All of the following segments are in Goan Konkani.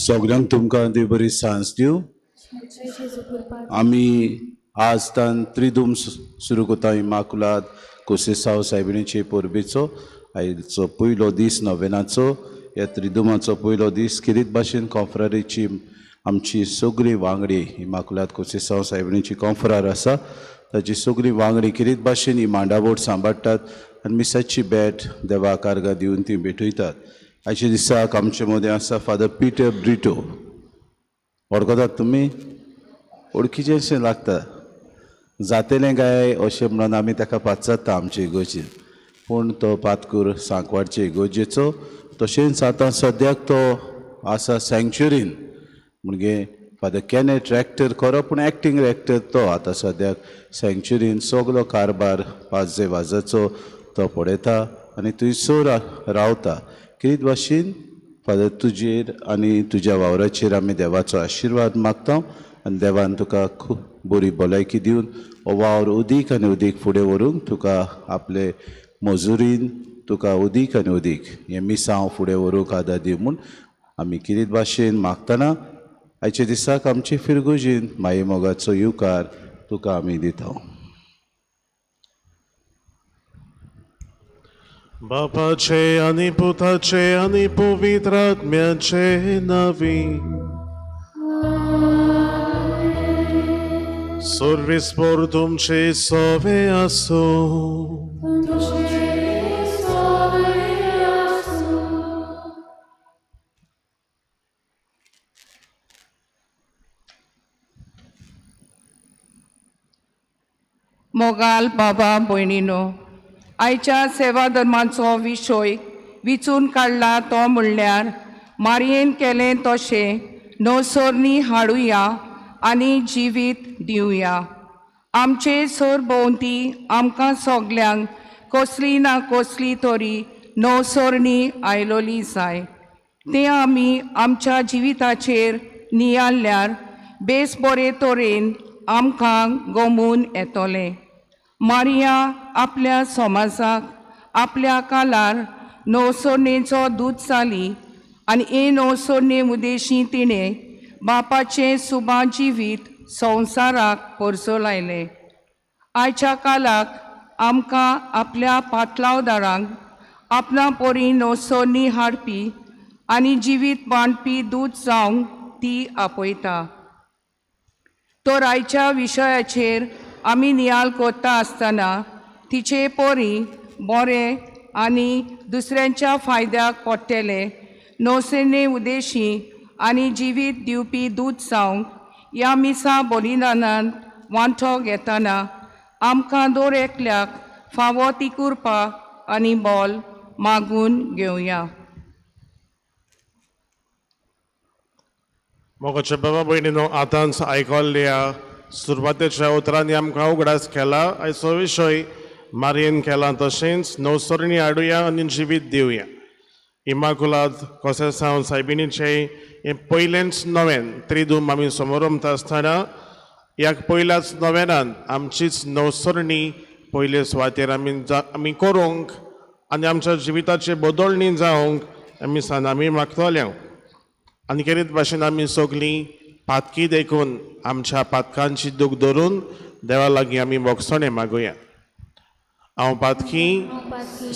सगळ्यांक तुमकां देव बरी सांज दिवं. आमी आज तान त्रिदूम सुरू करता इमाकुलाद कोसेसांव सायबिणीचे परबेचो. आयचो पयलो दीस नोवेनाचो, ह्या त्रिदुमाचो पयलो दीस. खेरीत भाशेन कॉफ्रारीची आमची सगळी वांगडी इमाकुलाद कोसेसांव सायबिणीची कॉफ्रार आसा, ताची सगळी वांगडी खेरीत भाशेन ही मांडावोट सांबाळटात आनी मिसाची भेट देवाक आर्गां दिवन ती भेटयतात. आयच्या दिसाक आमचे मदें आसा फादर पिटर ब्रिटो. वळखतात तुमी? वळखीचें अशें लागता जातेलें काय अशें म्हणून आमी ताका पाचारता आमचे इगोर्जेन, पूण तो पातकूर सांकवाडचे इगोर्जेचो. तशेंच आतां सद्याक तो आसा सँक्चुरीन, म्हणजे फादर कॅनेट रॅक्टर खरो पूण एक्टींग रॅक्टर तो आतां सद्याक सँक्चुरीन सगलो कारभार पाजे वाजाचो तो पळयता आनी थंयसर रावता. खेरीत भाशेन फादर तुजेर आनी तुज्या वावराचेर आमी देवाचो आशिर्वाद मागता आनी देवान तुका खूब बरी भलायकी दिवन हो वावर उदीक आनी उदीक फुडें व्हरूंक तुका आपले मजुरीन तुका उदीक आनी उदीक हें मिसांव फुडें व्हरूंक आदार दी म्हूण आमी खेरीत भाशेन मागतना आयच्या दिसाक आमचे फिरगुजीन माई मोगाचो येवकार तुका आमी दिता. बापाचे आनी पुताचे आनी पवित्र आत्म्याचे नांवी. सर्वेस्पर तुमचे सवे आसूं. मोगाल बाबा भयणीनो, आयच्या सेवा धर्माचो विशय विचून काडला तो म्हणल्यार मारयेन केलें तशें नवसरणी हाडुया आनी जिवीत दिवया. आमचे सरभोंवती आमकां सगल्यांक कसली ना कसली तरी नवसरणी आयलोली जाय. तें आमी आमच्या जिविताचेर नियाळ्ळ्यार बेस बरे तरेन आमकां गोमून येतलें. मारिया आपल्या समाजाक आपल्या कालार नवसरणेचो दूत जाली आनी हे नवसरणे उदेशी तिणें बापाचें सुबा जिवीत संवसाराक पोरसो लायलें. आयच्या कालाक आमकां आपल्या पातलावदारांक आपणा परी नवसरणी हाडपी आनी जिवीत बांदपी दूत जावंक ती आपयता. तर आयच्या विशयाचेर आमी नियाळ करता आसतना तिचे परी बरें आनी दुसऱ्यांच्या फायद्याक पडटलें नवसेने उदेशी आनी जिवीत दिवपी दूत जावंक ह्या मिसा बलिदानांत वांटो घेतना आमकां दर एकल्याक फावो ती कृपा आनी बोल मागून घेवया. मोगाचे बाबा भयणीनो, आतांच आयकल्ल्या सुरवातेच्या उतरांनी आमकां उगडास केला. आयचो विशय मारयेन केला तशेंच नवसरणी हाडुया आनी जिवीत दिवया. इमाकुलाद कोसेसांव सायबिणीचें हें पयलेंच नवेन त्रिदूम आमी समोरमता आसतना ह्या पयल्याच नवेनान आमचीच नवसरणी पयले सुवातेर आमी करूंक आनी आमच्या जिविताचे बदलणी जावंक आमी सान आमी मागतले. आनी खेरीत भाशेन आमी सगळीं पातकी देखून आमच्या पातकांची दूख धरून देवा लागीं आमी भोगसणें मागुया. हांव पातकी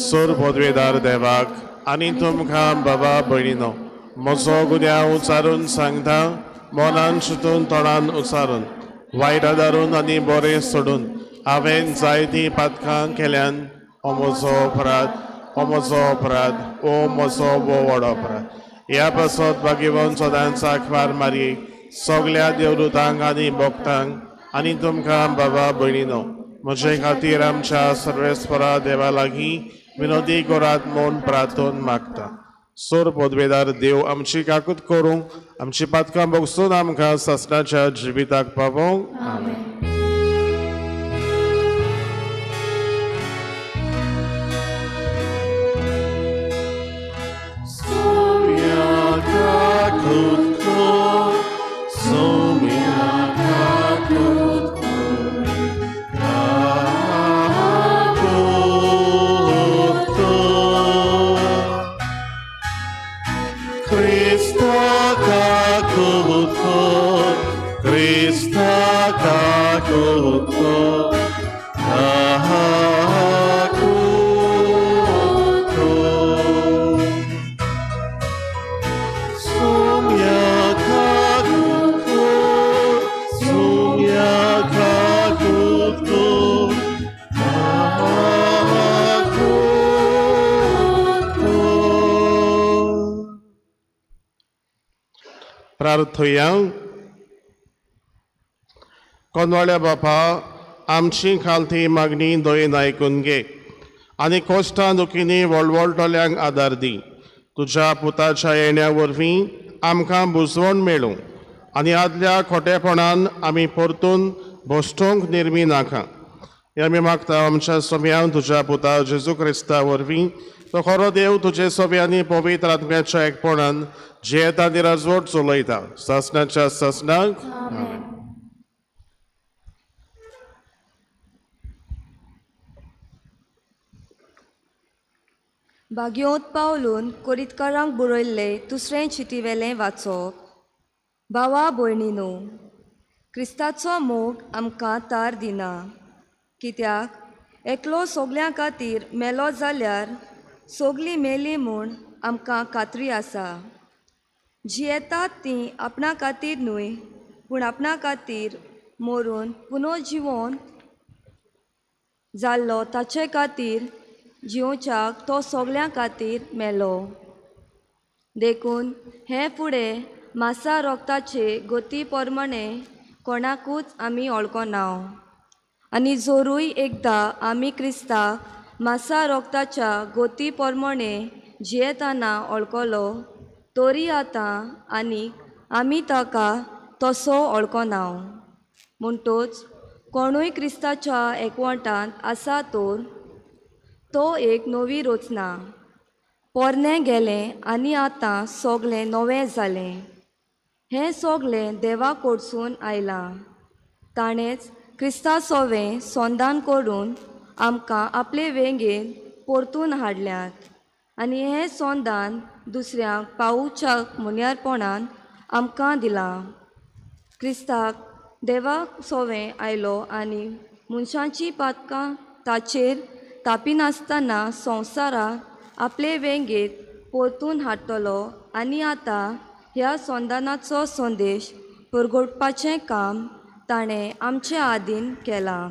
सोर पदवेदार देवाक आनी तुमकां बाबा भयणीनो म्हजो गुन्यांव उचारून सांगता, मनान चिंतून तोंडान उचारून वायट आदारून आनी बरें सोडून हांवें जायतीं पातकां केल्यान. हो म्हजो अपराध, हो म्हजो अपराध, ओ म्हजो व्हड अपराध. ह्या पासत भाग्यवंत सदांच आखबार मारये सगल्या देवदूतांक आनी भक्तांक आनी तुमकां बाबा भयणीनो म्हजे खातीर आमच्या सर्वेस्परा देवा लागीं विनोदी करात म्हूण प्रार्थून मागता. सोर पदवेदार देव आमची काकूत करूंक आमची पातकां भोगसून आमकां सासणाच्या जिविताक पावोवंक. आमेन. Christa. काकुतो, क्रिस्ता काकुतो, काकुतो. Sumya kakuto, sumya kakuto, kakuto. प्रार्थुया. कोनवाळ्या बापा, आमची खालती मागणी दयेन आयकून घे आनी कोश्टां दुखींनी वळवळटल्यांक आदार दी. तुज्या पुताच्या येण्या वरवीं आमकां बुजवण मेळूं आनी आदल्या खोटेपणान आमी परतून भश्टूंक निर्मी नाका. हे आमी मागता आमच्या सोम्यान तुज्या पुता जेजू क्रिस्ता वरवीं, तो खरो देव तुजे सोब्यांनी पवित्र आत्म्याच्या एकपणान जियेता आनी राजवट चलयता सासणाच्या सासणाक. बागयोत पावलून कोरितकारांक बरयल्ले दुसरें चिटीवेलें वाचप. भावा भयणीनो, क्रिस्ताचो मोग आमकां तार दिना, कित्याक एकलो सगल्यां खातीर मेलो जाल्यार सगलीं मेलीं म्हूण आमकां खात्री आसा. जियेतात तीं आपणा खातीर न्हय, पूण आपणा खातीर मरून पुनर्जिवन जाल्लो ताचे खातीर जिवोवच्याक तो सगल्यां खातीर मेलो. देखून हे फुडें मासा रोगताचे गती प्रमाणे कोणाकूच आमी वळखना. आनी जोरूय एकदां आमी क्रिस्ताक मासा रोगताच्या गती प्रमाणे जियेतना वळखलो, तरी आतां आनीक आमी ताका तसो वळखना. म्हणटच कोणूय क्रिस्ताच्या एकवटांत आसा तर तो एक नवी रचना, पोरणें गेलें आनी आतां सगलें नवें जालें. हें सगलें देवा कडसून आयलां. ताणेंच क्रिस्ता सोवें संदान करून आमकां आपले वेंगेन परतून हाडल्यात आनी हें संदान दुसऱ्यांक पावोवच्या मुन्यारपणान आमकां दिलां. क्रिस्ताक देवा सोवें आयलो आनी मनशांची पातकां ताचेर तापिनासतना संवसाराक आपले वेंगेत परतून हाडटलो आनी आतां ह्या संदानाचो संदेश परगटपाचें काम ताणें आमचे आदीन केलां.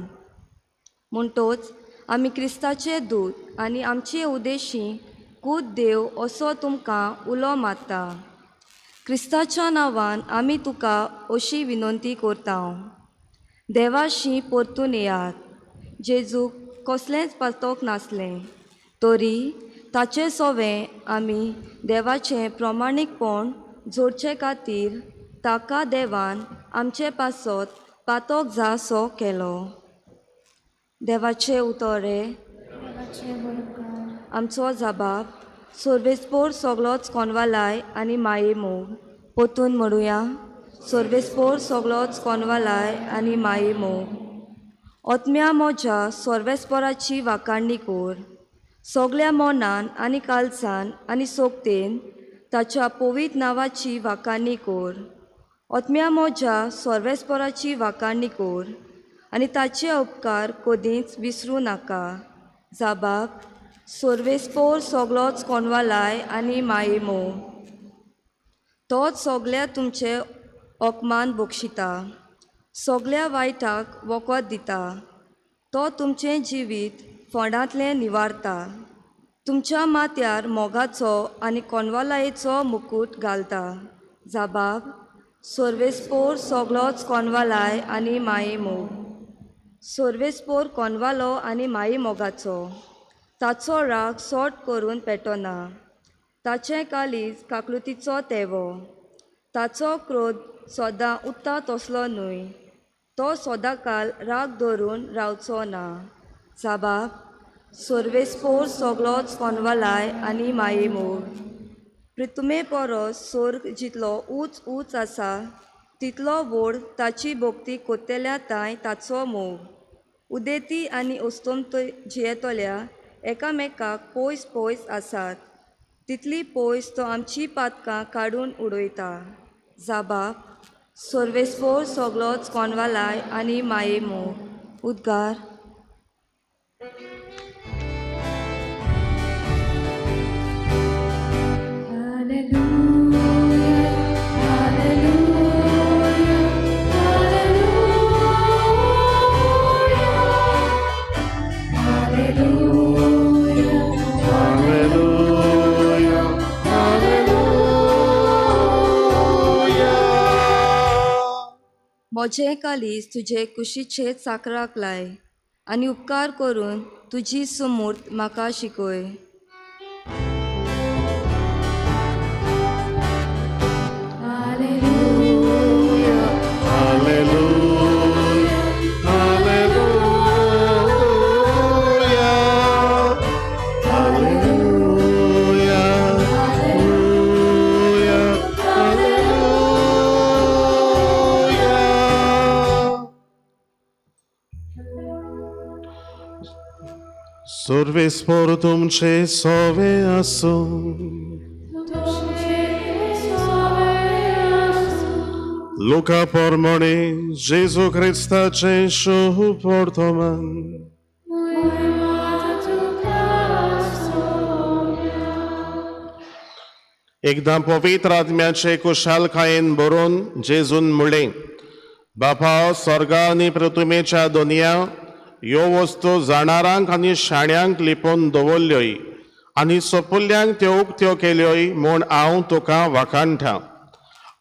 म्हणटच आमी क्रिस्ताचे दूत आनी आमचे उद्देशी कूद देव असो तुमकां उलो मारता. क्रिस्ताच्या नांवान आमी तुका अशी विनंती करता, देवाशी परतून येयात. जेजूक कसलेंच पातोक नासलें तरी ताचें सोवें आमी देवाचें प्रमाणीकपण जोडचे खातीर ताका देवान आमचे पासत पातोक जासो केलो. देवाचें उतोरे आमचो जबाब सोर्वेस्पोर सगलोच कोनवालाय आनी माये मोग. पोतून म्हणुया, सोर्वेस्पोर सगलोच कोनवालाय आनी माये मोग. ओतम्या म्हज्या सोर्वेस्पोराची वाखाणणी कोर, सगल्या मनान आनी कालसान आनी सोगतेन ताच्या पवित्र नांवाची वाखाणणी कोर. ओतम्या म्हज्या सोर्वेस्पोराची वाखाणणी कोर आनी ताचे उपकार कदींच विसरूं नाका. जाबाब सोर्वेस्पोर सगलोच कोनवालाय आनी माये मोग. तोच सगल्या तुमचे अपमान बक्षिता, सगल्या वायटाक वखद दिता. तो तुमचें जिवीत फोंडांतलें निवारता, तुमच्या माथ्यार मोगाचो आनी कोनवालायेचो मुकूट घालता. जाबाब सोर्वेस्पोर सगलोच कोनवालाय आनी माये मोग. सोर्वेस्पोर कोनवालो आनी माये मोगाचो, ताचो राग सोट करून पेटना. ताचें काळीज काकळुतीचो तेवो, ताचो क्रोध सदां उत्ता तसलो न्हय. तो सदांकाल राग धरून रावचो ना. जाबाब सोर्वेस्पोर सगलोच कोनवालाय आनी माये मोग. पृथ्वे परस सोर्ग जितलो ऊंच ऊंच आसा तितलो व्हड ताची भक्ती कोत्तेल्या तांय ताचो मोग. उदेती आनी अस्तंत जियेतल्या एकामेकाक पयस पयस आसात तितली पयस तो आमची पातकां काडून उडयता. जाबाब सोर्वेस्पोर सोगलोच कोनवालाय आनी माये मोग. उद्गार. म्हजें कालीज तुजे कुशीचे चाकराक लाय आनी उपकार करून तुजी सुमूर्त म्हाका शिकय. सोर्वेस्पोर तुमचे सोवे आसूं. लुका पोरमणे जेजू क्रिस्ताचें शुभ वर्तमान. एकदां पवित्र आत्म्याचे कुशालकायेन बरोवन जेजून म्हणलें, बापा स्वर्गा आनी पृथ्वीच्या दोनया ह्यो वस्तू जाणारांक आनी शाण्यांक लिपोवन दवरल्योय आनी सोपुल्ल्यांक त्यो उक्त्यो केल्योय म्हूण हांव तुका वाखाणटा.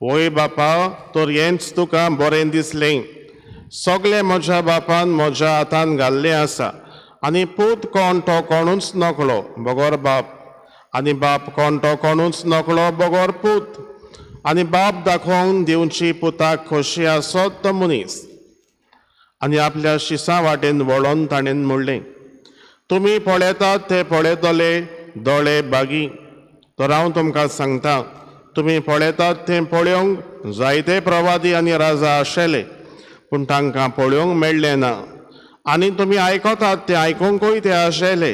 वय बापा, तर हेंच तुका बरें दिसलें. सगळें म्हज्या बापान म्हज्या हातान घाल्लें आसा आनी पूत कोण तो कोणूच नकळो बगर बाप, आनी बाप कोण तो कोणूच नकळो बगर पूत, आनी बाप दाखोवन दिवची पुताक खोशी आसत तो मनीस. आनी आपल्या शिसा वाटेन वळोन ताणें म्हणलें, तुमी पळयतात ते पळयतले दोळे बागी, तर हांव तुमकां सांगता, तुमी पळयतात तें पळोवंक जायते प्रवादी आनी राजा आशिल्ले, पूण तांकां पळोवंक मेळ्ळें ना, आनी तुमी आयकतात तें आयकूंकूय ते आशिल्ले,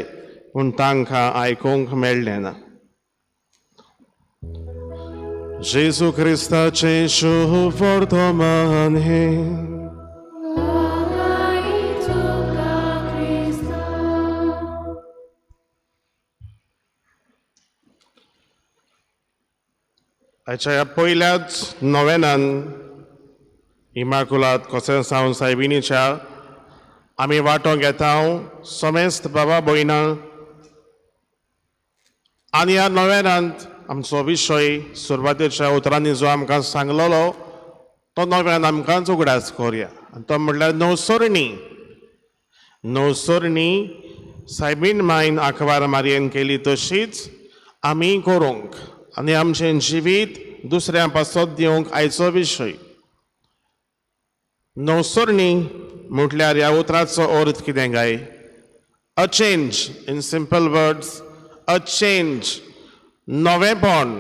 पूण तांकां आयकूंक मेळ्ळें ना. जेजू क्रिस्ताचें शुभ वर्तमान हें. आयच्या ह्या पयल्याच नोवेनान इमाकुलात कोसेसांव सायबिणीच्या आमी वांटो घेता समेस्त बाबा भयणां. आनी ह्या नोवेनांत आमचो विशय सुरवातेच्या उतरांनी जो आमकां सांगलेलो तो नव्यान आमकां उगडास करुया, आनी तो म्हणल्यार नवसरणी. नवसरणी सायबीण मायन आंकवार मारयेन केली तशीच आमी करूंक आनी आमचें जिवीत दुसऱ्या पासत दिवंक आयचो विशय. नवसरणी म्हटल्यार ह्या उतराचो अर्थ कितें काय? A change, in simple words a change, नवेंपण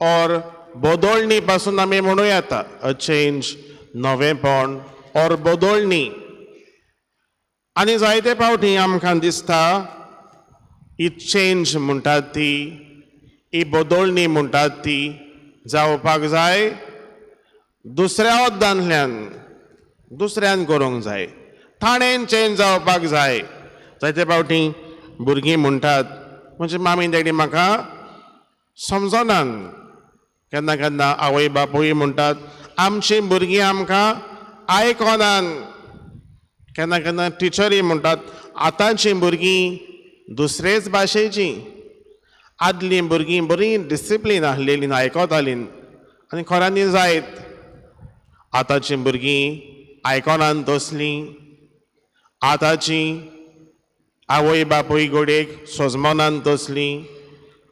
or बदलणी पासून आमी म्हणूं येता. अ चेंज, नवेंपण ऑर बदलणी. आनी जायते फावटी आमकां दिसता ही चेंज म्हणटात ती, ही बदलणी म्हणटात ती जावपाक जाय दुसऱ्या वद्दांतल्यान, दुसऱ्यान करूंक जाय, ताणें चेंज जावपाक जाय. जायते फावटी भुरगीं म्हणटात म्हणजे मामी डॅडी म्हाका समजनात. केन्ना केन्ना आवय बापूय म्हणटात आमचीं भुरगीं आमकां आयकनात. केन्ना केन्ना टिचरी म्हणटात आतांचीं भुरगीं दुसरेच भाशेचीं, आदलीं भुरगीं बरीं डिसिप्लीन आसलेलीं, आयकतालीं. आनी खऱ्यांनी जायत आतांचीं भुरगीं आयकनात तसलीं, आतांचीं आवय बापूय गोडेक सोजमनात तसलीं,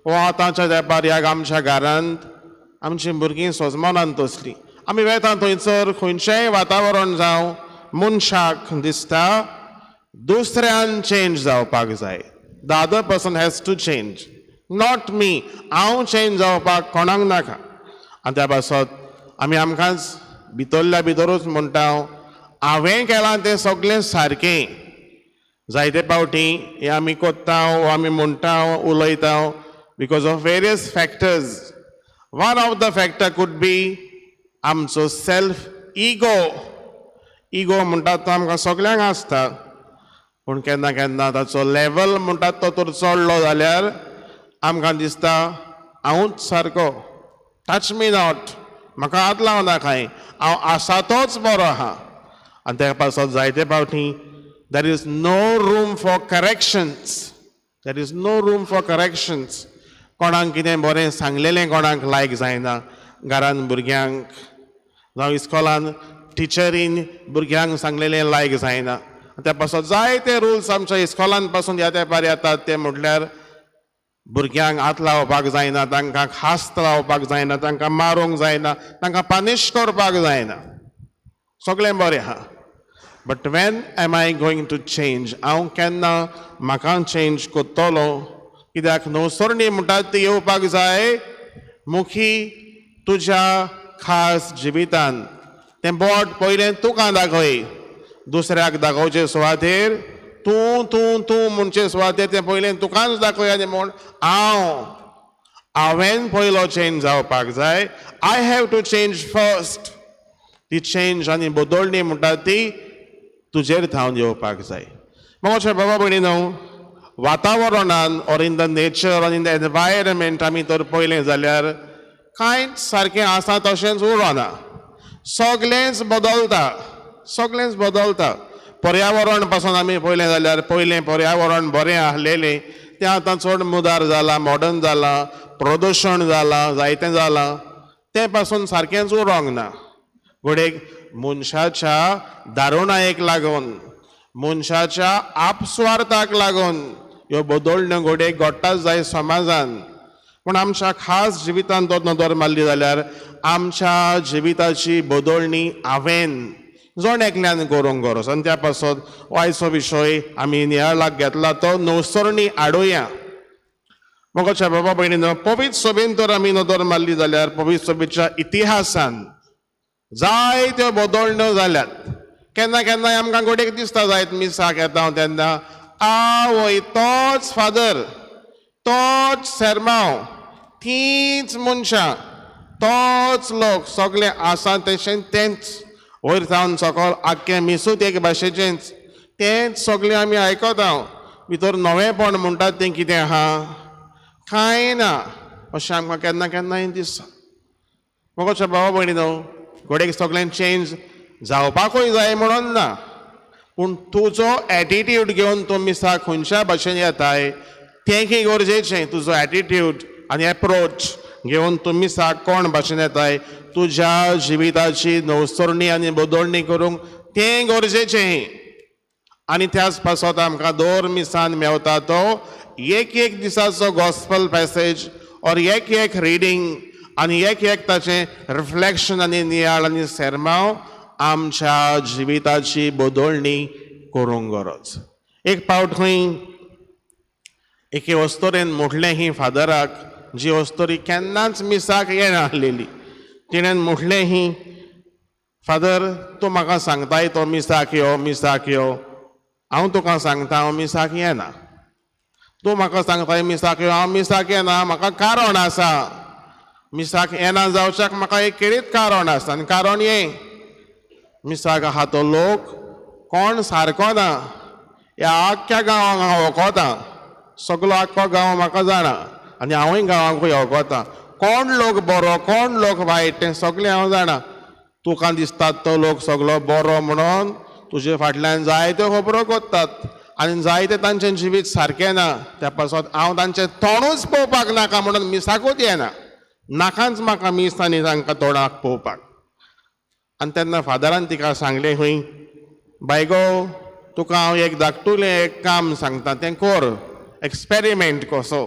वा आतांच्या तेंपार ह्या आमच्या घरांत आमचीं भुरगीं सोजमनात तसलीं. आमी वेता थंयसर खंयचेंय वातावरण जावं मनशाक दिसता दुसऱ्यान चेंज जावपाक जाय. The other person has to change, not me. हांव चेंज जावपाक कोणाक नाका. आनी त्या पासत आमी आमकांच भितरल्या भितरूच म्हणटा हांवें केलां तें सगळें सारकें. जायते फावटी हें आमी कोत्ता वा आमी म्हणटा उलयता because of various factors. One of the factor could be आमचो सेल्फ इगो, इगो म्हणटात तो आमकां सगल्यांक आसता, पूण केन्ना केन्ना ताचो लेवल म्हणटात तो तर चडलो जाल्यार आमकां दिसता हांवूच सारको, टच मी not, म्हाका हात लावं नाकाय, हांव आसा तोच बरो आहा. आनी त्या पासत जायते फावटी there is no room for corrections, there is no room for corrections. कोणाक कितें बरें सांगलेलें कोणाक लायक जायना, घरान भुरग्यांक जावं इस्कॉलान टिचरीन भुरग्यांक सांगलेलें लायक जायना. त्या पासत जायते रुल्स आमच्या इस्कॉलान पासून ह्या तेंपार येतात, ते म्हटल्यार भुरग्यांक हात लावपाक जायना, तांकां खास्त लावपाक जायना, तांकां मारूंक जायना, तांकां पनिश करपाक जायना. सगळें बरें आहा, but when am I going to change? हांव केन्ना म्हाका चेंज करतलो? कित्याक नवसरणी म्हणटात ती येवपाक जाय मुखी तुज्या खास जिवितान. तें बोट पयलें तुका दाखय, दुसऱ्याक दाखोवचे सुवातेर तूं तूं तूं म्हणचे सुवातेर तें पयलें तुकाच दाखय आनी म्हण हांव हांवें पयलो चेंज जावपाक जाय. I have to change first. ती चेंज आनी बदलणी म्हणटा ती तुजेर थावन येवपाक जाय. मग बाबा भयणी न्हू, वातावरणान or in the nature or in the environment आमी तर पळयलें जाल्यार कांयच सारकें आसा तशेंच उरना, सगळेंच बदलता, सगळेंच बदलता. पर्यावरण पासून आमी पळयलें जाल्यार पयलें पर्यावरण बरें आसलेलें तें आतां चड मुदार जालां, मॉडर्न जालां, प्रदुशण जालां, जायतें जालां, तें पासून सारकेंच उरोंक ना. घडयेक मनशाच्या दारुणायेक लागून, मनशाच्या आपस्वार्थाक लागून ह्यो बदलण्यो घडयेक घडटाच जाय समाजान. पूण आमच्या खास जिवितान तो नदर मारली जाल्यार आमच्या जिविताची बदलणी हांवें जण एकल्यान करूंक गरज. आनी त्या पासत आयचो विशय आमी नियाळाक घेतला तो नवसरणी हाडुया. मोगाच्या बाबा भयणीनो, पवित्र सभेन तर आमी नदर मारली जाल्यार पवित्र सभेच्या इतिहासान जायत्यो बदलण्यो जाल्यात. केन्ना केन्नाय आमकां घडयेक दिसता जायत मिसाक येता हांव तेन्ना, आवय तोच फादर, तोच सेरमांव, तींच मनशां, तोच लोक, सगळे आसा तशें तेंच, वयर सावन सकल आख्खें मिसूच एक भाशेचेंच, तेंच सगळें आमी आयकता. भितर नवेंपण म्हणटात तें कितें आहा? कांय ना अशें आमकां केन्ना केन्नाय दिसता. मोगाच्या भावा भयणीनो, घडयेक सगळें चेंज जावपाकूय जाय म्हणून ना, पूण तुजो एटिट्यूड घेवन तूं मिसाक खंयच्या भाशेन येताय तें की गरजेचें. तुजो एटिट्यूड आनी एप्रोच घेवन तूं मिसाक कोण भाशेन येताय, तुज्या जिविताची नवसरणी आनी बदलणी करूंक तें गरजेचें. आनी त्याच पासत आमकां दर मिसान मेवता तो एक एक दिसाचो गॉस्पल पॅसेज ऑर एक एक रिडींग आनी एक एक ताचें रिफ्लेक्शन आनी नियाळ आनी सेरमांव आमच्या जिविताची बदलणी करूंक गरज. एक पावट खंय एके अस्तोरेन म्हटलें ही फादराक, जी अस्तोरी केन्नाच मिसाक येनासलेली, तिणें म्हटलें ही, फादर तूं म्हाका सांगताय तो मिसाक यो, मिसाक यो, हांव तुका सांगता हांव मिसाक येना. तूं म्हाका सांगताय मिसाक यो, हांव मिसाक येना, म्हाका कारण आसा. मिसाक येना जावच्याक म्हाका एक खेरीत कारण आसा, आनी कारण हें, मिसाक आहा तो लोक कोण सारको ना, ह्या आख्ख्या गांवांक हांव वळखता, सगलो आख्खो गांव म्हाका जाणा आनी हांवूय गांवांकूय वळखता, कोण लोक बरो कोण लोक वायट तें सगळें हांव जाणा. तुका दिसतात तो लोक सगलो बरो म्हणून तुजे फाटल्यान जायत्यो खबरो करतात आनी जायते तांचें जिवीत सारकें ना, त्या पासत हांव तांचें तोंडूच पळोवपाक नाका म्हणून मिसाकूच येना, नाकाच म्हाका मीस आनी तांकां तोंडाक पळोवपाक. आनी तेन्ना फादरान तिका सांगलें खंय, बायगो तुका हांव एक धाकटुलें एक काम सांगता तें कर, एक्सपेरिमेंट कसो.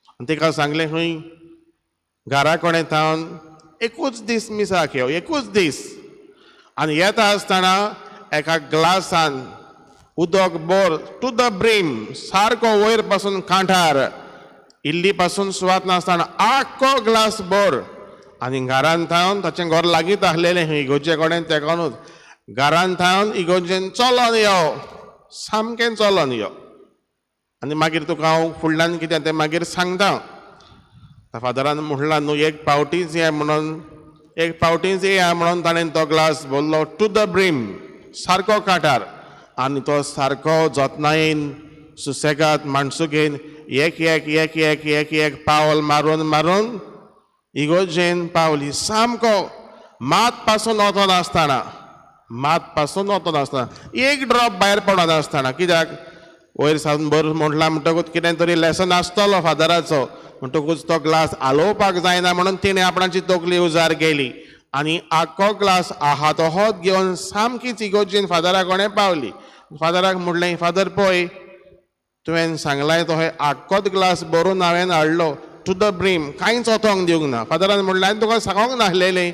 आनी तिका सांगलें खंय, घरा कडेन थावन एकूच दीस मिसाक यो, एकूच दीस, आनी येता आसतना एका ग्लासान उदक भर टू the brim, सारको वयर पासून कांठार, इल्ली पासून सुवात नासतना आख्खो ग्लास भर, आनी घरान थावन ताचें घर लागींच आसलेलें खंय इगोर्जे कडेन तेकोनूच, घरान थावन इगोर्जेन चलोन यो, सामकें चलोन यो, आनी मागीर तुका हांव फुडल्यान कितें तें मागीर सांगता. फादरान म्हणलां न्हू एक पावटीच ये म्हणून एक फावटीच येया म्हणून ताणें तो ग्लास भरलो टू the brim, सारको काटार, आनी तो सारको जतनायेन सुसेगाद माणसुकेन एक एक एक एक एक एक पावल मारून मारून इगोर्जेन पावली. सामको मात पासून वचो नासतना, मात पासून वचो नासतना, एक ड्रॉप भायर पडनासतना. कित्याक वयर सावन बरो म्हटलां म्हणटकूच कितें तरी लेसन आसतलो फादराचो, म्हणटकूच तो ग्लास आलोवपाक जायना म्हणून तिणें आपणाची तकली उजार केली आनी आख्खो ग्लास आहा तोहोच घेवन सामकीच इगोर्जेन फादरा कडेन पावली. फादराक म्हणलें, फादर पळय तुवें सांगलाय तो आख्खोच ग्लास भरून हांवें हाडलो टू the brim, कांयच ओतोंक दिवंक ना. फादरान म्हणलें, हांवें तुका सांगोंक नासलेलें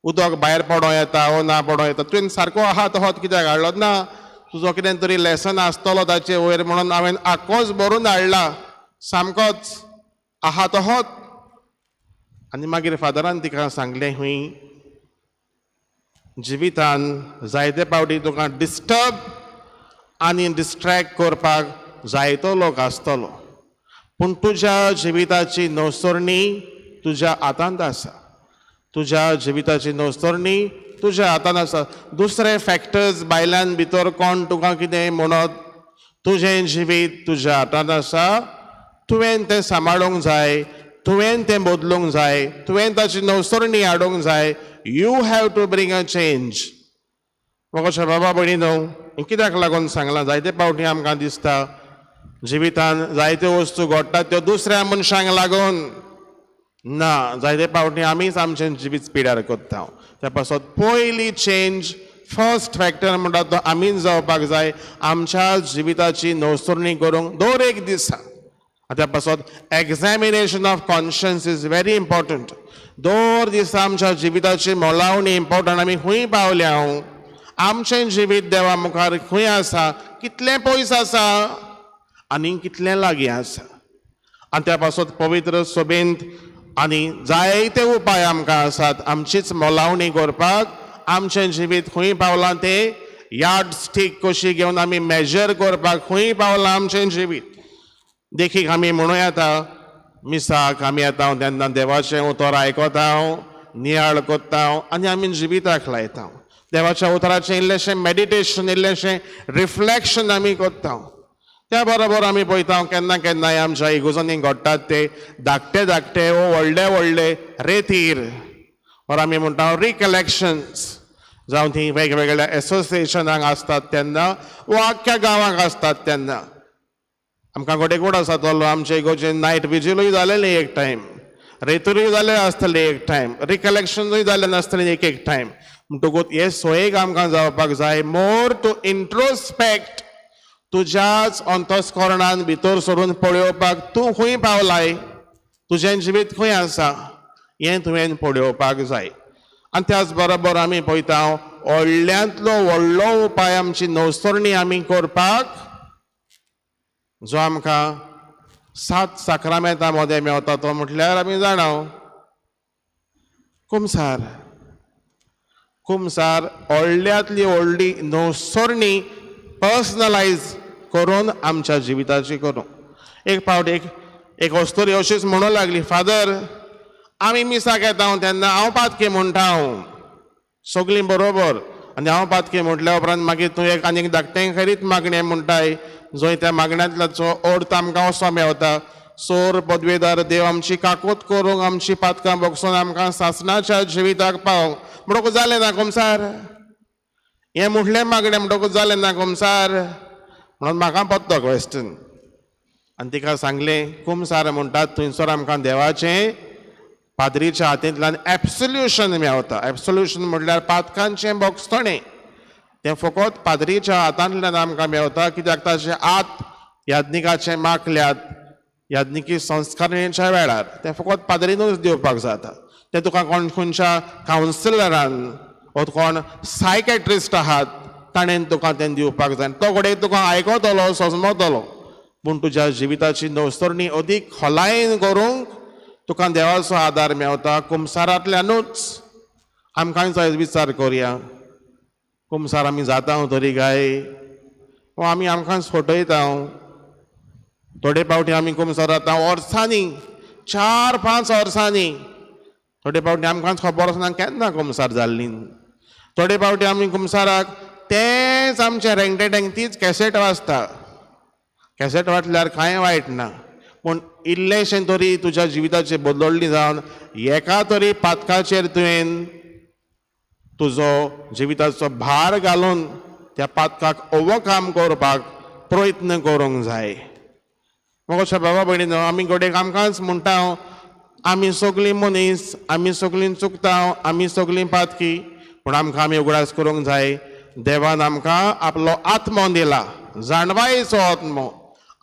उदक भायर पडों येता वो ना पडों येता, तुवें सारको आहा तोहोच कित्याक हाडलो ना, तुजो कितें तरी लेसन आसतलो ताचे वयर म्हणून हांवें आख्खोच भरून हाडला सामकोच आहा तोहोच. आनी मागीर फादरान तिका सांगलें, हुंय जिवितान जायते फावटी तुका डिस्टर्ब आनी डिस्ट्रेक्ट करपाक जायतो लोक आसतलो, पूण तुज्या जिविताची नवसरणी तुज्या हातांत आसा, तुज्या जिविताची नवसरणी तुज्या हातांत आसा. दुसरे फॅक्टर्स बायल्यान भितर कोण तुका कितें म्हणत, तुजें जिवीत तुज्या हातांत आसा, तुवें तें सांबाळूंक जाय, तुवें तें बदलूंक जाय, तुवें ताची नवसरणी हाडूंक जाय. You have to bring a change. म्हाका बाबा भयणी न्हू कित्याक लागून सांगलां, जायते फावटी आमकां दिसता जिवितान जायत्यो वस्तू घडटात त्यो दुसऱ्या मनशांक लागून ना, जायते फावटी आमीच आमचें जिवीत पिड्यार करता. त्या पासत पयली चेंज, फर्स्ट फॅक्टर म्हणटा तो आमीच जावपाक जाय, आमच्या जिविताची नवसरणी करूंक दर एक दिसा. त्या पासत examination of conscience is very important. दर दिसा आमच्या जिविताची मोलावणी इम्पोर्टंट. आमी खंय पावल्या, आमचें जिवीत देवा मुखार खंय आसा, कितलें पयस आसा आनी कितलें लागीं आसा. आनी त्या पासत पवित्र सभेंत आनी जायते उपाय आमकां आसात आमचीच मोलावणी करपाक, आमचें जिवीत खंय पावलां तें यार्ड स्टीक कशी घेवन आमी मेजर करपाक खंय पावलां आमचें जिवीत. देखीक आमी म्हणूं येता, मिसाक आमी येता तेन्ना देवाचें उतर आयकता, नियाळ करता आनी आमी जिविताक लायता. देवाच्या उतराचें इल्लेशें मेडिटेशन, इल्लेशें रिफ्लेक्शन आमी करता. त्या बरोबर आमी पळयता केन्ना केन्नाय आमच्या इगोजांनी घडटात ते धाकटे धाकटे वो व्हडले व्हडले रेतीर, ओर आमी म्हणटा रिकलेक्शन्स, जावं ती वेगवेगळ्या एसोसिएशनांक आसतात तेन्ना वो आख्ख्या गांवांक आसतात तेन्ना. आमकां गोडे गोड आसा तो आमचे इगोजेन नायट विजिलूय जालेलें एक टायम, रेतूरूय जाले आसतले एक टायम, रिकलेक्शनूय जालें नासतलें एक एक टायम. म्हणटकूच हे सोयेक आमकां जावपाक जाय, मोर टू इंट्रोस्पेक्ट, तुज्याच अंतस्करणान भितर सरून पळोवपाक तूं खंय पावलाय, तुजें जिवीत खंय आसा हें तुवें पळोवपाक जाय. आनी त्याच बरोबर आमी पळयता व्हडल्यांतलो व्हडलो उपाय आमची नवसरणी आमी करपाक जो आमकां सात साक्रामेंता मदें मेवता तो म्हटल्यार आमी जाणा कुमसार. कुमसार व्हडल्यांतली व्हडली नवसरणी पर्सनलायज करून आमच्या जिविताची करूं. एक फावट एक एक अस्तुरी अशीच म्हणूंक लागली, फादर आमी मिसाक येता तेन्ना हांव पातकी म्हणटा, हांव सगळीं बरोबर, आनी हांव पातकी म्हटल्या उपरांत मागीर तूं एक आनीक धाकटें खेरीत मागणें म्हणटाय, जंय त्या मागण्यांतल्याचो अर्थ आमकां असो मेवता, सोर पदवेदार देव आमची काकूत करूंक, आमची पातकां बगसून आमकां सासणाच्या जिविताक पावोंक. म्हणटकूच जालें ना कुमसार, हें म्हटलें मागणें म्हणटकूच जालें ना कुमसार, म्हणून म्हाका पत्तो क्वेश्चन. आनी तिका सांगलें, कुमसार म्हणटात थंयसर आमकां देवाचें पाद्रीच्या हातींतल्यान एब्सोल्युशन मेवता. एब्सोल्युशन म्हणल्यार पातकांचें बोगसणें, तें फकत पाद्रीच्या हातांतल्यान आमकां मेवता, कित्याक ताचे आत याज्ञिकाचे माखल्यात याज्ञिकी संस्कारणेच्या वेळार, तें फकत पाद्रीनूच दिवपाक जाता. तें तुका कोण खंयच्या कावन्सिलरान वो कोण सायकेट्रिस्ट आहात ताणें तुका तें दिवपाक जाय. तो घडये तुका आयकतलो, सजमतलो, पूण तुज्या जिविताची नवसरणी अदीक खोलायेन करूंक तुका देवाचो आदार मेवता कुमसारांतल्यानूच. आमकां आयज विचार करुया, कुमसार आमी जाता तरी काय वो आमी आमकांच फटयता? थोडे फावटी आमी कुमसार जाता वर्सांनी, 4-5 वर्सांनी, थोडे फावटी आमकांच खबर आसना केन्ना कुमसार जाल्ली. थोडे फावटी आमी कुमसाराक तेंच आमचें रेंगटें तीच कॅसेट वाचता. कॅसेट वाचल्यार कांय वायट ना, पूण इल्लेशें तरी तुज्या जिविताचेर बदलली जावन एका तरी पातकाचेर तुवें तुजो जिविताचो भार घालून त्या पातकाक ओवरकम करपाक प्रयत्न करूंक जाय. म्हाका बाबा भयणीनो, आमी घडयेक आमकांच म्हणटा आमी सगळीं मनीस, आमी सगळीं चुकता, आमी सगळीं पातकी, पूण आमकां आमी उगडास करूंक जाय देवान आमकां आपलो आत्मो दिला, जाणवायेचो आत्मो,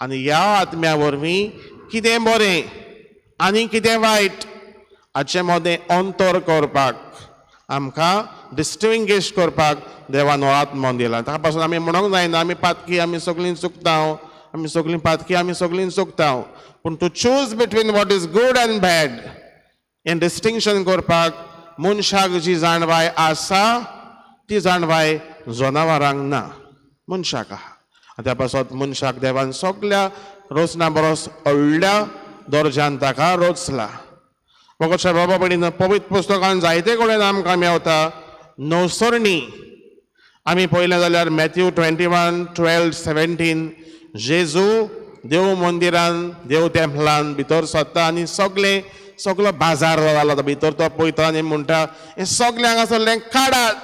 आनी ह्या आत्म्या वरवीं कितें बरें आनी कितें वायट हाचे मदें अंतर करपाक आमकां डिस्टिंग्विश करपाक देवान हो आत्मो दिला. ताका पासून आमी म्हणूंक जायना आमी पातकी, आमी सगळीं चुकता, आमी सगळीं पातकी, आमी सगळीं चुकता, पूण to choose between what is good and bad हें डिस्टिंक्शन करपाक मनशाक जी जाणवाय आसा ती जाणवाय जनावरांक ना, मनशाक आहा. आनी त्या पासत मनशाक देवान सगल्या रचना बरोस व्हडल्या दर्जान ताका रचला. म्हाका बाबा भयणीन, पवित्र पुस्तकान जायते कडेन आमकां मेवता नवसरणी. आमी पळयलें जाल्यार मॅथ्यू 21:12-17 जेजू देव मंदिरान देव टेम्पलान भितर सरता आनी सगळें सगलो बाजार जाला तो भितर तो पळयता आनी म्हणटा हें सगळें हांगासरलें काडात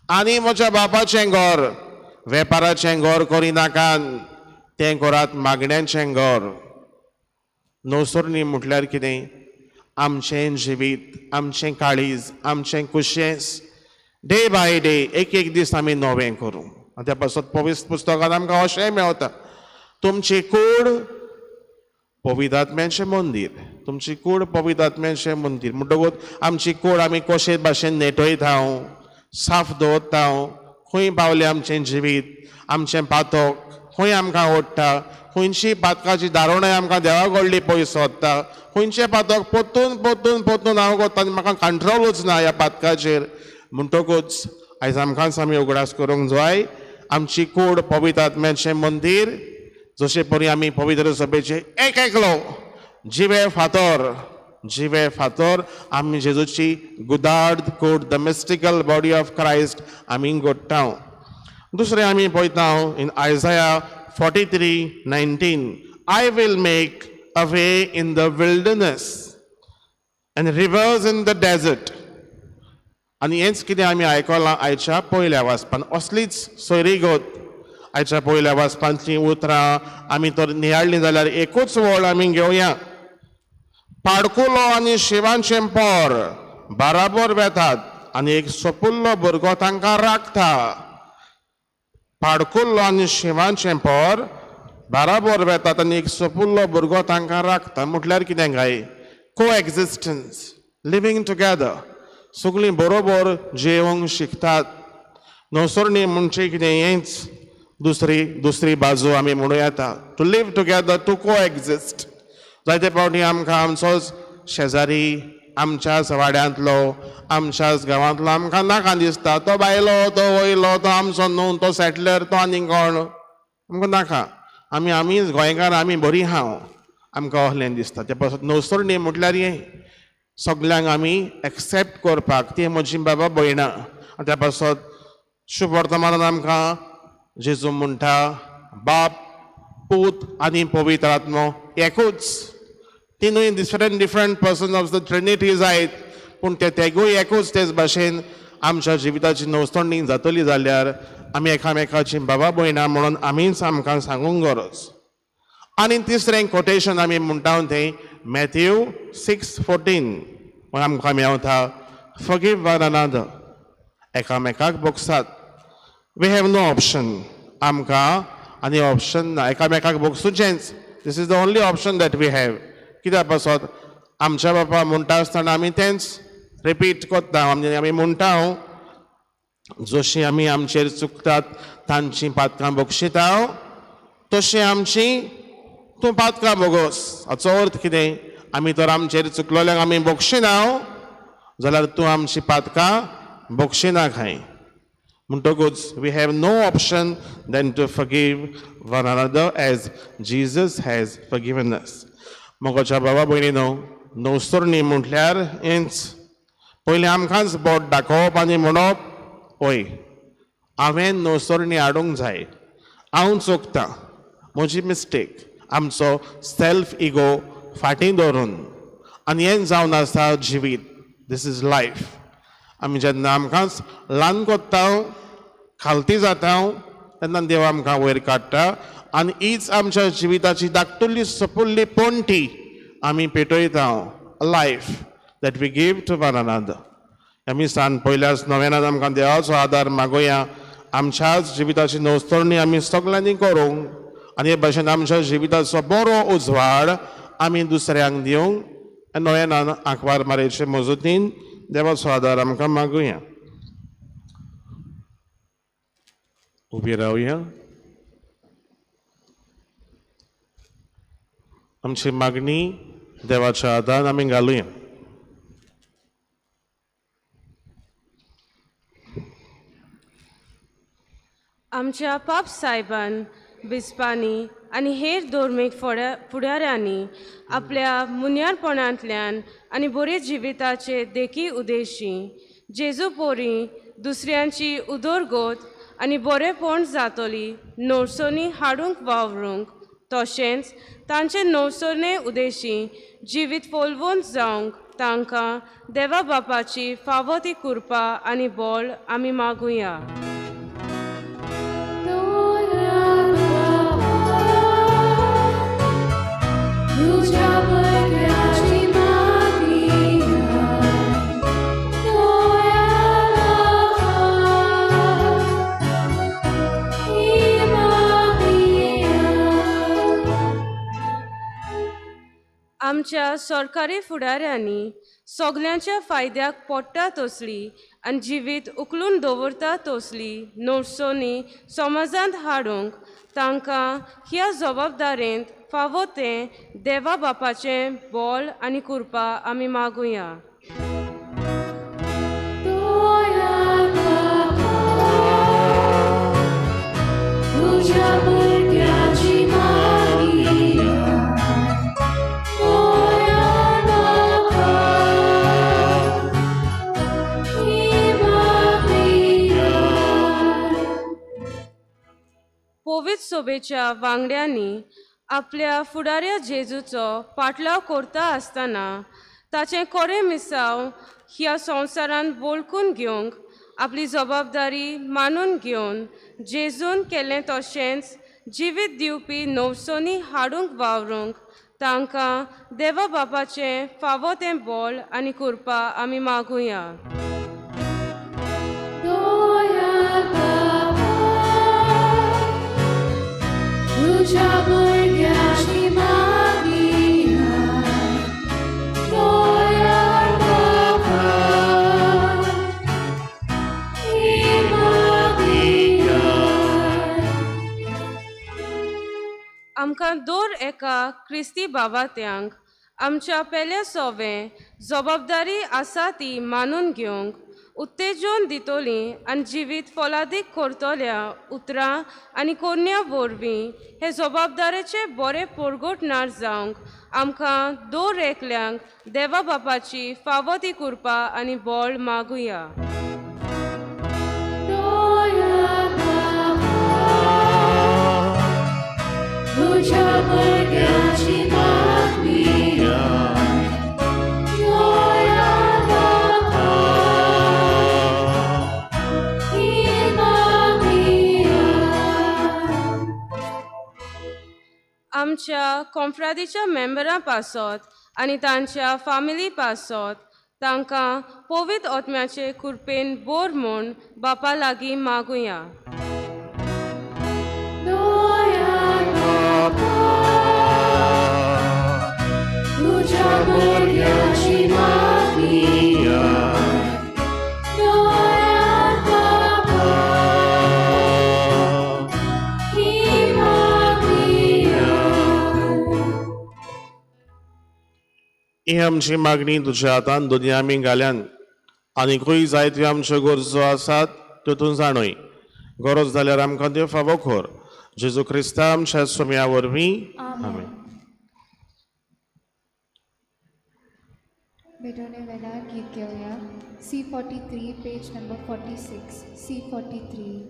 आनी म्हज्या बापाचें घर वेपाराचें घर करिनाकात, तें करात मागण्यांचें घर. नवसरणी म्हटल्यार कितें? आमचें जिवीत, आमचें काळीज, आमचें कुशेंस डे बाय डे एक एक दीस आमी नवें करूं. आनी त्या पासत पवित्र पुस्तकांत आमकां अशेंय मेवता, तुमची कूड पवित्र आत्म्याचें मंदीर, तुमची कूड पवित्र आत्म्याचें मंदीर. म्हणटकूच आमची कूड आमी कशे भाशेन नेटयता, साफ दवरता, खंय पावलें आमचें जिवीत, आमचें पातक खंय आमकां ओडटा, खंयची पातकाची दारुणाय आमकां देवा कडली पयस सोदता, खंयचें पातक परतून परतून परतून हांव करता आनी म्हाका कंट्रोलूच ना ह्या पातकाचेर. म्हणटकूच आयज आमकांच आमी उगडास करूंक जाय आमची कूड पवित्र आत्म्याचें मंदीर, जशे परी आमी पवित्र सभेचे एक एकलो जिवे फातर, जिवे फातर आमी जेजूची गुदाड कूड, the mystical body of Christ आमी गोडटा. दुसरें आमी पळयता in Isaiah 43:19, I will make a way in the wilderness and rivers in the desert. आनी हेंच कितें आमी आयकलां आयच्या पयल्या वाचपान, असलीच सोयरीगत आयच्या पयल्या वाचपांतलीं उतरां आमी तर नियाळ्ळीं जाल्यार एकूच वळ आमी घेवया. पाडकुलो आनी शिवांचें पोर बाराबर वेतात आनी एक सोपुल्लो भुरगो तांकां राखता. पाडकुल्लो आनी शिवांचें पोर बाराबर वेतात आनी एक सोपुल्लो भुरगो तांकां राखता. म्हटल्यार कितें काय? कोएग्जिस्टन्स, लिवींग टुगेदर, सगळीं बरोबर जेवंक शिकतात. नवसरणी म्हणजे कितें हेंच दुसरी दुसरी बाजू आमी म्हणूं येता, to live together, to coexist. जायते फावटी आमकां आमचोच शेजारी, आमच्याच वाड्यांतलो, आमच्याच गांवांतलो आमकां नाका दिसता, तो बायलो, तो वयलो, तो आमचो न्हू, तो सेटलर, तो आनी कोण, आमकां नाका. आमी आमीच गोंयकार, आमी बरीं हांव, आमकां असलें दिसता. ते पासत नवसरणी म्हटल्यार हें सगल्यांक आमी एक्सेप्ट करपाक, ती म्हजी बाबा भयणां. आनी त्या पासत शुभ वर्तमानान आमकां जेजू म्हणटा बाप, पूत आनी पवित्र आत्मो एकूच. तिनूय different different person of the Trinity जायत, पूण ते तेगूय एकूच. तेच भाशेन आमच्या जिविताची नवसरणी जातली जाल्यार आमी एकामेकाची बाबा भयणां म्हणून आमीच आमकां सांगूंक गरज. आनी तिसरें कोटेशन आमी म्हणटा तें मॅथ्यू 6:14 आमकां मेवता, फॉरगीव वन अनदर, एकामेकाक भोगसात. We have no option, आमकां आनी ऑप्शन ना, एकामेकाक भोगसुचेंच. This is the only option that we have. कित्या पासत आमच्या बापा म्हणटा आसतना आमी तेंच रिपीट करता, आमी आमी म्हणटा जशीं आमी आमचेर चुकतात तांचीं पातकां बक्षिता तशीं आमची तूं पातकां बोगोस. हाचो अर्थ कितें? आमी तर आमचेर चुकलोल्यांक आमी बक्षिना जाल्यार तूं आमची पातकां बक्षिना खाय. म्हणटकूच we have no option than to forgive one another as Jesus has forgiven us. मोगाच्या बाबा भयणीनो, नवसरणी म्हटल्यार हेंच पयलीं आमकांच बोट दाखोवप आनी म्हणप पळय हांवें नवसरणी हाडूंक जाय, हांव चुकतां, म्हजी मिस्टेक, आमचो सेल्फ इगो फाटीं दवरून. आनी हें जावन आसा जिवीत, this is life. आमी जेन्ना आमकांच ल्हान कोत्ता, खालती जाता, तेन्ना देव आमकां वयर काडटा आनी हीच आमच्या जिविताची धाकटुली सपुल्ली पणटी आमी पेटयता, life that we give to one another. आमी सान पयल्याच नव्यान आमकां देवाचो आदार मागोया, आमच्याच जिविताची नवस्तरणी आमी सगळ्यांनी करूंक आनी हे भाशेन आमच्या जिविताचो बरो उजवाड आमी दुसऱ्यांक दिवंक नव्यान आंकवार मारयेचे मजतीन देवाचो आदार आमकां मागुया. उबी रावया. आमची मागणी देवाच्या आदारान आमी घालुया. आमच्या पाप सायबान, बिस्पांनी आनी हेर धर्मीक फुडाऱ्यांनी आपल्या मुन्यारपणांतल्यान आनी बरे जिविताचे देखी उदेशी जेजू पोरी दुसऱ्यांची उदरगत आनी बरेपण जातली नवसरणी हाडूंक वावरूंक, तशेंच तांचे नवसरणे उदेशी जिवीत फोलवून जावंक तांकां देवा बापाची फावो ती कृपा आनी बळ आमी मागुया. आमच्या सरकारी फुडाऱ्यांनी सगल्यांच्या फायद्याक पडटा तसली आनी जिवीत उखलून दवरता तसली नवसोनी समाजांत हाडूंक तांकां ह्या जबाबदारेंत फावो तें देवा बापाचें बळ आनी कृपा आमी मागुया. पवित्र सोबेच्या वांगड्यांनी आपल्या फुडाऱ्या जेजूचो पाटलाव करता आसतना ताचें कोरें मिसांव ह्या संवसारांत वळखून घेवंक आपली जबाबदारी मानून घेवन जेजून केल्लें तशेंच जिवीत दिवपी नवसोनी हाडूंक वावरूंक तांकां देवा बापाचें फावो तें बळ आनी कृपा आमी मागुया. आमकां दर एका क्रिस्ती बाबात्यांक आमच्या पेल्या सोवें जबाबदारी आसा ती मानून घेवंक उत्तेजन दितली आनी जिवीत फलादीक करतल्या उतरां आनी कोरण्या वरवीं हे जबाबदारेचे बरे परगटणार जावंक आमकां दर एकल्यांक देवा बापाची फावो ती कृपा आनी बळ मागुया. आमच्या कोंफ्रादीच्या मेंबरां पासत आनी तांच्या फामिली पासत तांकां पवित्र आत्म्याचे कृपेन बोर म्हूण बापा लागीं मागुया. ही आमची मागणी तुज्या हातान दोनी आमी घाल्यान आनीकूय जायत्यो आमच्यो गरजो आसात त्यो तूं जाणूय. गरज जाल्यार आमकां त्यो फावो कर. जेजू क्रिस्ता आमच्या सोम्या वरवीं आमेन. भेटवणे वेळार गीत घेवया. C 43, page number 46, C 43.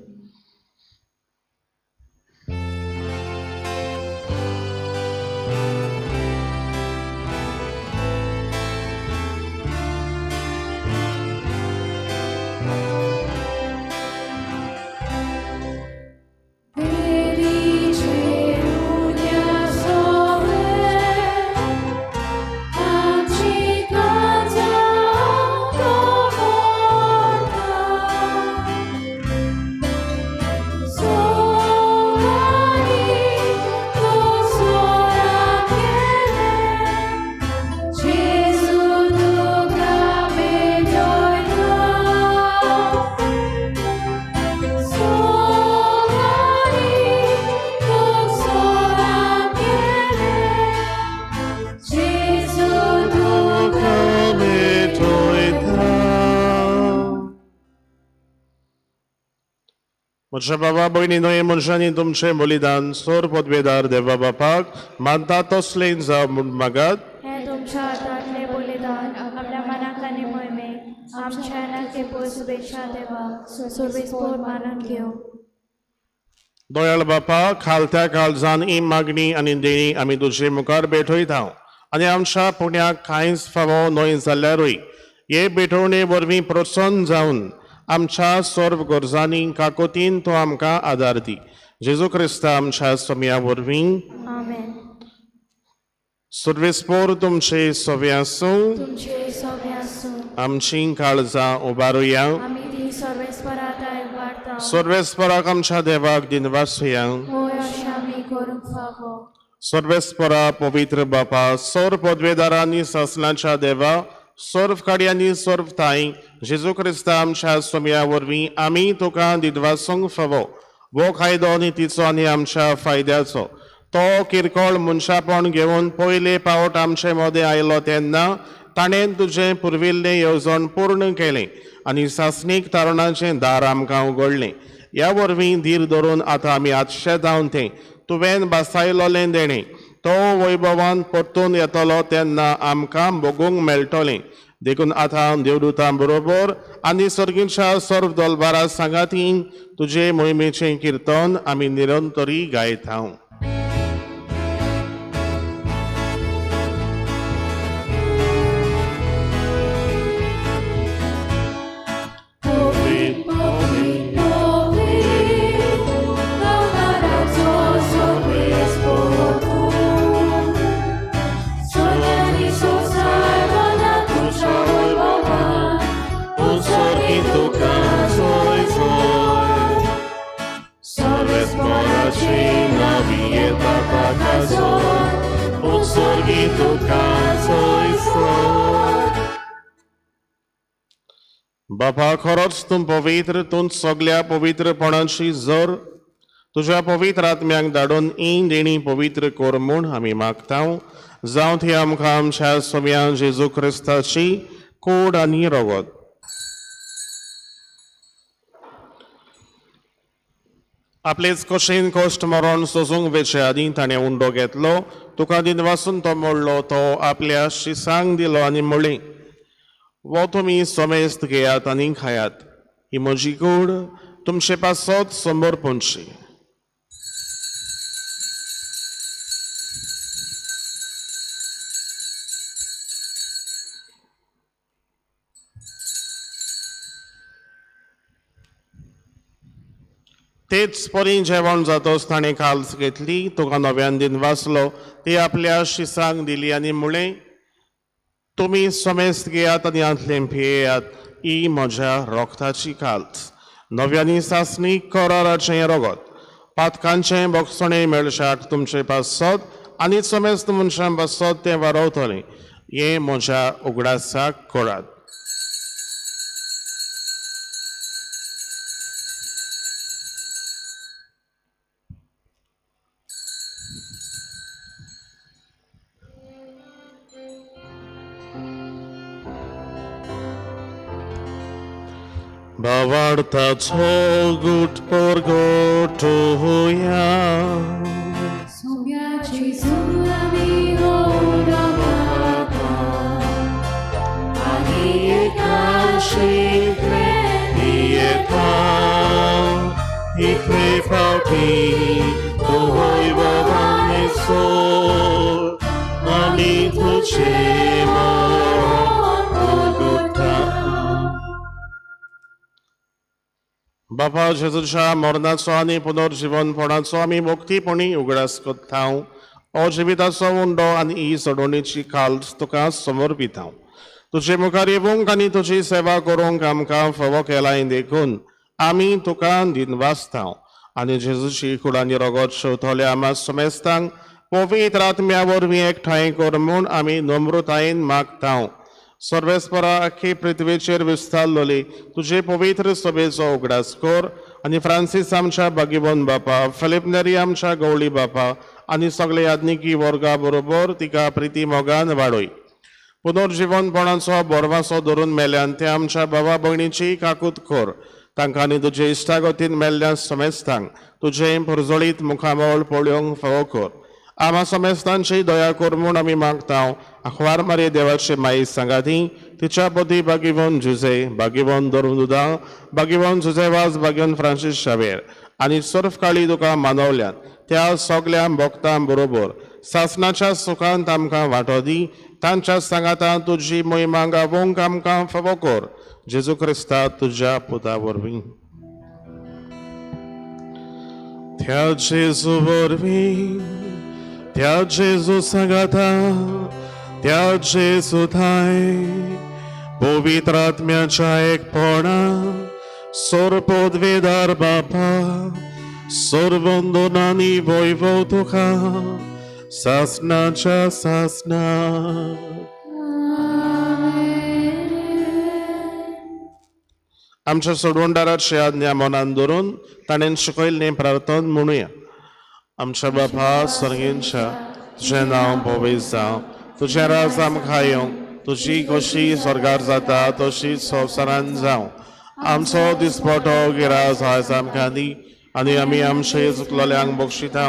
म्हज्या बाबा भयणी न्हय मनशांनी तुमचें बलिदान सोर पदवेदार देवा बापाक मानता तसलें जावं म्हूण मागात. हें तुमच्या हातांतलें बलिदान आपल्या मनाक आनी मोहिमेक आमच्या नाके शुभेच्छा देवाक सर्वेस्पोर मानून घेवं. दयाळ बापा, खालत्या काळजान ही मागणी आनी देणी आमी तुजे मुखार भेटयता आनी आमच्या पुण्याक कांयच फावो न्हय जाल्यारूय हे भेटवणे वरवीं प्रोत्साहन जावन आमच्या सर्व गरजांनी काकोतीन तो आमकां आदार दी. जेजू क्रिस्ता आमच्या सोम्या वरवीं. आमेन. सर्वेस्पोर तुमचे सोवे आसूं. तुमचे सोबे आसूं. आमची काळजां उबारुया. आमी ती सर्वेस्परा दाय वाडता. सर्वेस्पराक आमच्या देवाक दिनवासुया. होय, अशें आमी करूंक फावो. सर्वेस्परा पवित्र बापा, सर्व पदवेदारांनी सासणाच्या देवा, सर्व काडयांनी सर्व ताई जेजू क्रिस्ता आमच्या सोम्या वरवीं आमी तुका दिनवासूंक फावो. वो कायदो आनी तिचो आनी आमच्या फायद्याचो तो किरकोळ मनशापण घेवन पयले पावट आमचे मदें आयलो तेन्ना ताणें तुजें पुर्विल्लें येवजण पूर्ण केलें आनी सासणीक तारुणाचें दार आमकां उगडलें. ह्या वरवीं धीर धरून आतां आमी आतशे जावन तें तुवें बसायलोलें देणें तो वैभवान परतून येतलो तेन्ना आमकां भोगूंक मेळटलें. देखून आतां देवदूतां बरोबर आनी सर्गीच्या सर्व दलबारा सांगाती तुजे मोहिमेचें किर्तन आमी निरंतरी गायता. बापा, खरोच तूं पवित्र, तूं सगल्या पवित्रपणाची जर तुज्या पवित्र आत्म्याक धाडून ही देणी पवित्र कर म्हूण आमी मागता. जावं ती आमकां आमच्या सोम्या जेजू क्रिस्ताची कोड आनी रगत. आपलेच कशेन कश्ट मरण सोसूंक वेचे आदीं ताणें उंडो घेतलो, तुका दिनवासून तो मोडलो, तो आपल्या शिसांक दिलो आनी म्हणलें, वो तुमी समेस्त घेयात आनी खायात, ही म्हजी कूड तुमचे पासत समर्पणची. तेच परी जेवण जातोच ताणें काल्स घेतली, तुका नव्यान दिन वाचलो, ती आपल्या शिसांक दिली आनी म्हणलें, तुमी समेस्त घेयात आनी हांतलें पियेयात, ही म्हज्या रोगताची काल्स, नव्यानी सासणी कराराचें रगत, पातकांचें बोगसणें मेळशाक तुमचे पासत आनी समेस्त मनशां पासत तें वारवतलें, हें म्हज्या उगडासाक करात. भावार्थाचो गुट परगट होया. सोम्या जेजू आमी हो उडो घालता. आशिल्लें येता इतले फावटी तूं वैभवाने सोड आनी तुजें मरण उगडटा. बापा जेजूच्या मरणाचो आनी पुनर्जिवनपणाचो आमी मुक्तीपणी उगडास करता. हो जिविताचो उंडो आनी ही सोडवणीची खाल तुका समर्पिता. तुजे मुखार येवंक आनी तुजी सेवा करूंक आमकां फावो केलाय देखून आमी तुका दिनवासता. आनी जेजूची कूड आनी रगत शेवतले आमा समेस्तांक पवित्र आत्म्या वरवीं एकठांय कर म्हूण आमी नम्रतायेन मागता. सर्वेस्परा आख्खी पृथ्वीचेर विस्तारलोली तुजे पवित्र सभेचो उगडास कर आनी फ्रांसीस आमच्या बागीबन बापा, फिलीप नेरी आमच्या गवळी बापा आनी सगळे याज्ञिकी वर्गा बरोबर तिका प्रिती मोगान वाडय. पुनर्जिवनपणाचो बोरवासो धरून मेल्यान ते आमच्या बाबा भयणीची काकूत कर. तांकां आनी तुजे इश्टागतीन मेल्ल्या समेस्तांक तुजें पुरजळीत मुखामळ पळोवंक फावो कर. आमा समेस्तांची दया कर म्हूण आमी मागता. आखवार मारी देवाचे माई सांगाती तिच्या पती बागीवन जुजे, बागीवन दरुदा, बागीवन जुजेवाज, बागीवन फ्रांसीस शावेर आनी सर्फ काळी तुका मानवल्यात त्या सगल्या भक्तां बरोबर सासणाच्या सुखांत आमकां वांटो दी. तांच्या सांगातान तुजी मोहिमा गावोंक आमकां फावो कर. जेजू क्रिस्ता तुज्या पुता वरवीं. त्या जेजू वरवीं, त्या जेजू सांगाता, त्या जेजू थांय पवित्र आत्म्याच्या एकपणा सोरपोदवेदार बापा सोरवंदनानी वैभव तुका सासनाच्या सासना. आमच्या सोडवणदाराची आज्ञा मनान धरून ताणें शिकयल्लें प्रार्थन म्हणुया. आमच्या बापा सर्गेंच्या, तुजें नांव पवित्र जावं, तुजें राज आमकां येवं, तुजी कशी स्वर्गार जाता तशी संवसारान जावं. आमचो दिसपटो गिरास आयज आमकां दी आनी आमी आमचे चुकलोल्यांक बक्षिता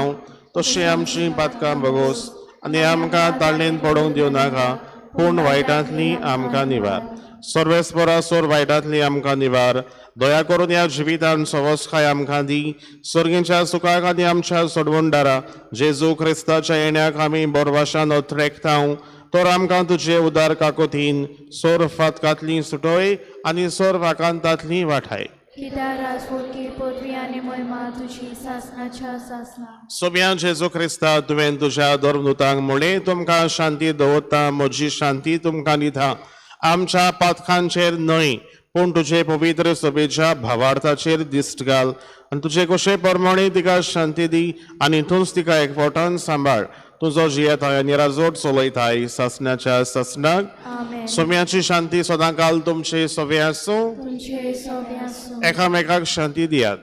तशी आमची पातकां बगोस आनी आमकां ताळणेन पडोवंक दिवं नाका, पूण वायटांतली आमकां निवार. सर्वेस्परा सोर वायटांतली आमकां निवार. दया करून ह्या जिवितान सवसकाय आमकां दी. सर्गीच्या सुखाक आनी आमच्या सोडवणदारा जेजू क्रिस्ताच्या येण्याक आमी बोरवाशान अत्रेकता. तर आमकां तुजे उदार काकोतीन सोर फातकांतली सुटोय आनी सोर वाकांतांतली वाठाय. सोम्या जेजू क्रिस्ता, तुवें तुज्या धर्मदूतांक म्हणलें, तुमकां शांती दवरता, म्हजी शांती तुमकां दिता. आमच्या पातकांचेर न्हय पूण तुजे पवित्र सभेच्या भावार्थाचेर दिश्ट घाल आनी तुजे कशे प्रमाणे तिका शांती दी आनी तूंच तिका एकवटान सांबाळ. तुजो जियेताय आनी राजवट चलयताय सासणाच्या सासणाक. सोम्याची शांती सदांकाल तुमचे सवे आसूं. एकामेकाक शांती दियात.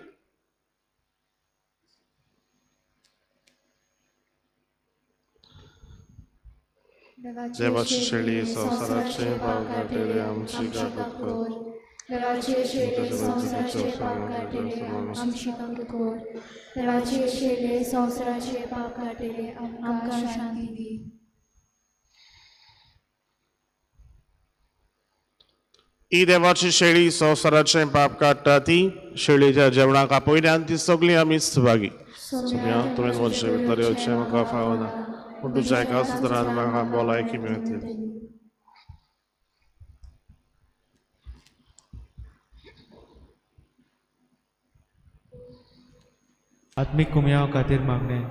देवाची शेळी संवसाराचे पाप काडटले आमची काकूत कर. देवाचे शेले संवसाराचे पाप काडटले आमची काकूत कर. देवाचे शेले संवसाराचे पाप काडटले आमकां शांती दी. ही देवाची शेळी संवसाराचे पाप काडटा ती शेळीच्या जेवणाक आपयल्यान ती सगळी आमी सुभागी. सोम्या, तुवें म्हजे भितर येवचें म्हाका फावना, पूण तुज्या एका सुत्रान म्हाका भलायकी मेळटली. आत्मीक कुमयाव खातीर मागणें.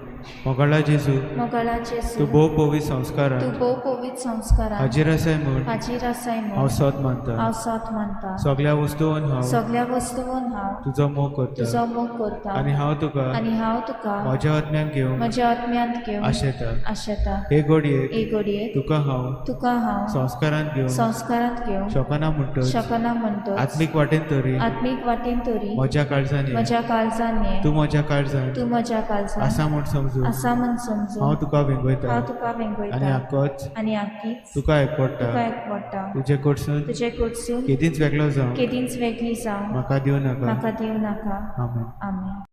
मोगाळा जेजू, मोगाळा जेजू, तूं भोव पवित्र संस्कारान, तूं भोव पवित्र संस्कारान हाजीर आसाय म्हूण, हाजीर आसाय म्हूण हांव सत मानता, हांव सत मानता. सगळ्या वस्तून हांव, सगळ्या वस्तून हांव तुजो मोग करता, तुजो मोग करता. आनी हांव तुका, आनी हांव तुका म्हज्या आत्म्यान घेवंक, म्हज्या आत्म्यांत घेवंक आशेता, आशेता. हे घडयेक, हे घडयेक तुका हांव, तुका हांव संस्कारांत घेवंक, संस्कारांत घेवंक शकना म्हणटच, शकना म्हणटच, आत्मीक वाटेन तरी, आत्मीक वाटेन तरी म्हज्या काळजान ये, म्हज्या काळजान ये, तूं म्हज्या काळजान, तूं म्हज्या काळजान आसा म्हूण समजून, आसा म्हूण समजून, हांव तुका वेंगयता, हांव तुका वेंगयता, आनी आकोच, आनी आकीच तुका एकवटा, तुका एकवटा. तुजे कडसून, तुजे कडसून केदींच वेगळो जावं, केदींच वेगळी जावं म्हाका दिवं नाका, म्हाका दिवं नाका. आमेन. आमेन.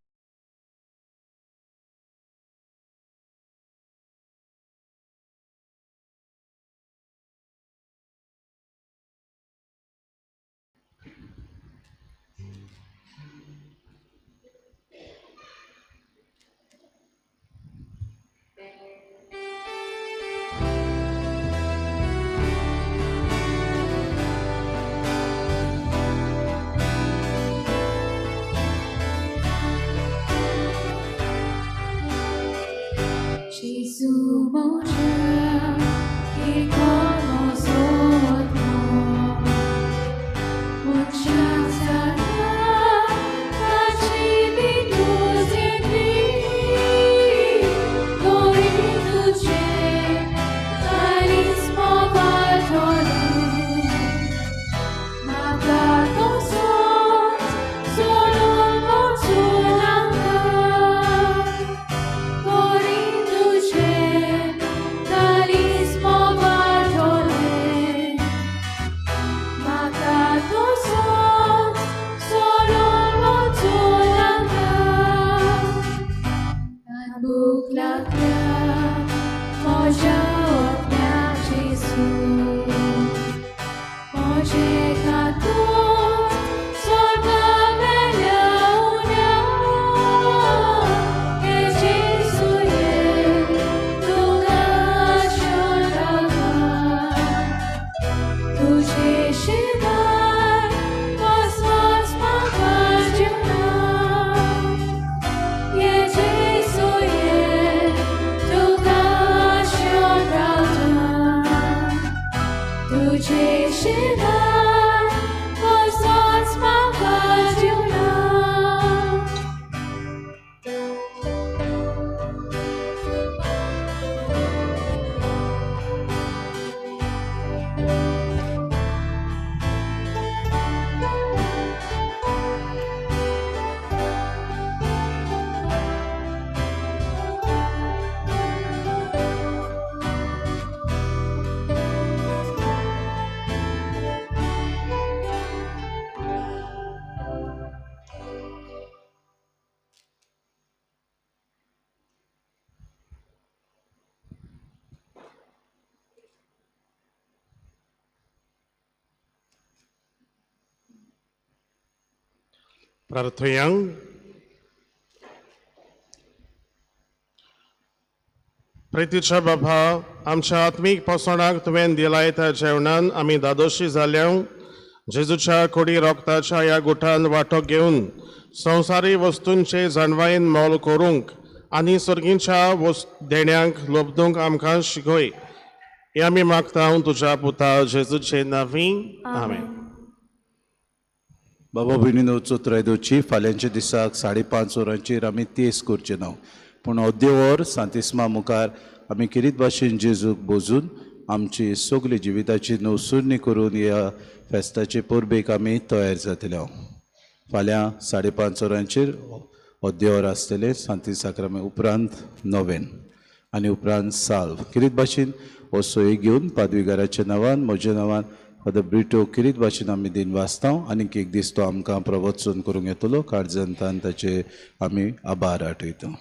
प्रार्थयांक. प्रितीच्या बाबा, आमच्या आत्मीक पोसणाक तुवें दिलाय त्या जेवणान आमी दादोशी जाल्या. जेजूच्या कुडी रोगताच्या ह्या गुठान वांटो घेवन संवसारी वस्तूंचे जाणवायेन मोल करूंक आनी सर्गींच्या वस्त देण्यांक लोबदूंक आमकां शिकय. हें आमी मागता तुज्या पुता जेजूचे नांवी, आमेन. बाबा भयणीनो, चोत्राय दिवची फाल्यांच्या दिसाक 5:30 वरांचेर आमी तेस करचे ना, पूण अर्दे वर सांतिस्मा मुखार आमी किरीत भाशेन जेजूक बोजून आमची सगली जिविताची नवसुरणी करून ह्या फेस्ताचे परबेक आमी तयार जातले. फाल्यां 5:30 वरांचेर अर्दे वर आसतलें सांती साक्रामें, उपरांत नोवेन आनी उपरांत साल्व. किरीत भाशेन हो सोय घेवन पादविगाराच्या नांवान, म्हज्या नांवान, फादर ब्रिटो किरीत भाशेन आमी दिन वाचता. आनीक एक दीस तो आमकां प्रवचन करूंक येतलो. काळजांतान ताचे आमी आभार आठयता.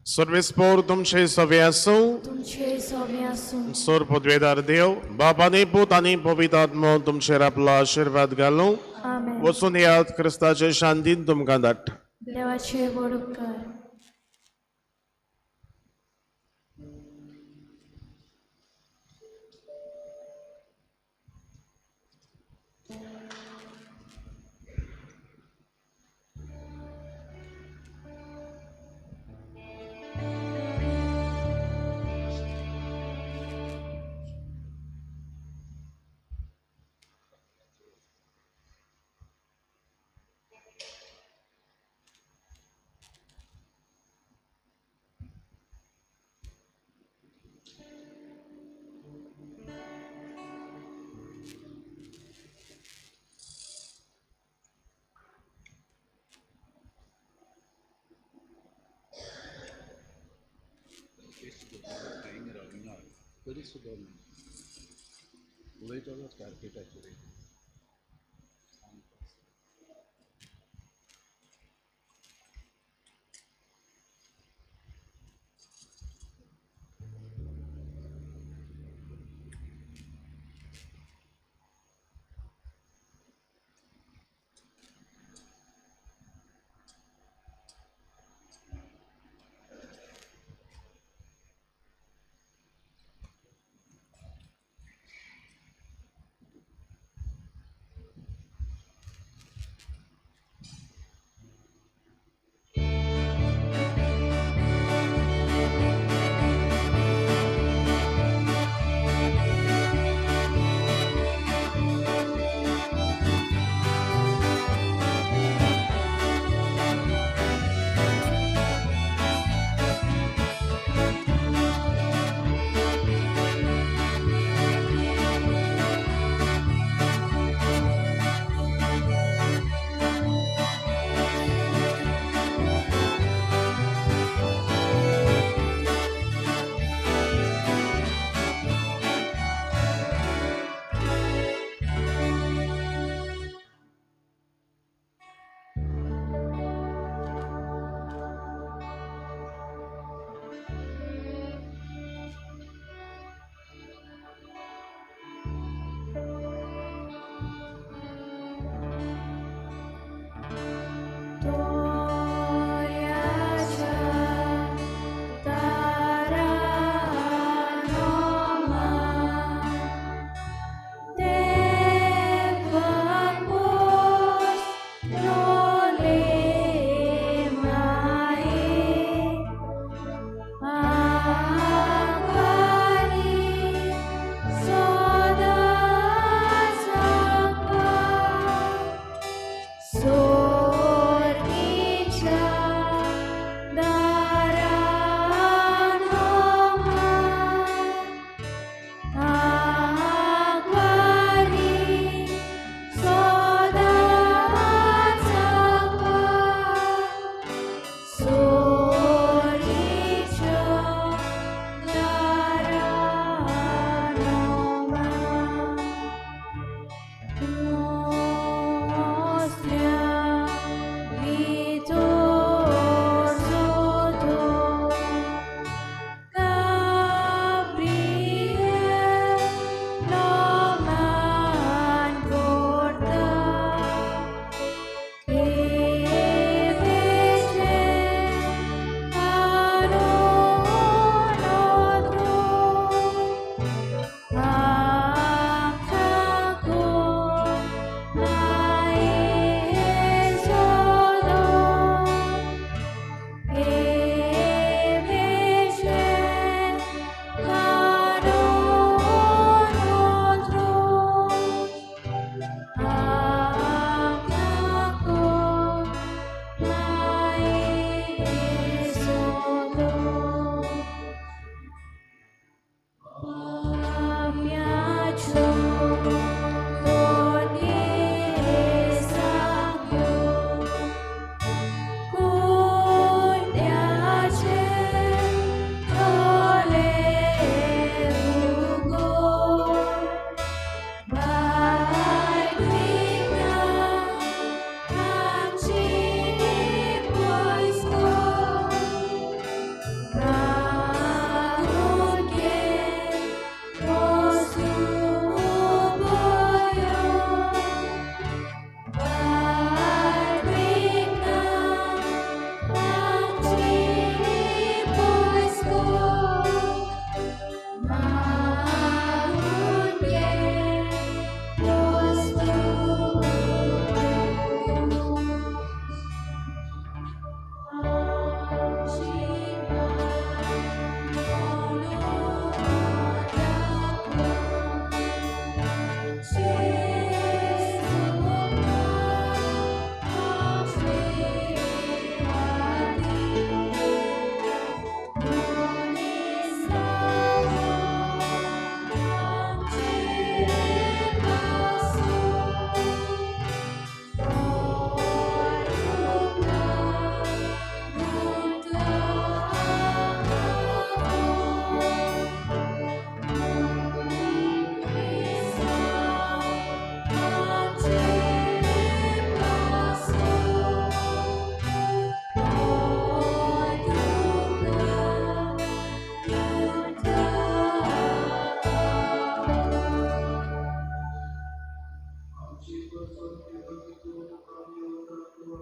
सर्वेस्पोर तुमचे सवे आसूं. तुमचे सवे आसूं. सोर पदवेदार देव बाप आनी पूत आनी पवित्र आत्मो तुमचेर आपलो आशिर्वाद घालूं. आमेन. वचून येयात, क्रिस्ताचे शांतीन तुमकां धाडटा. देवाचे व्हड उपकार. तरी सुद्दां उलयतलो कार्पेटाचेर.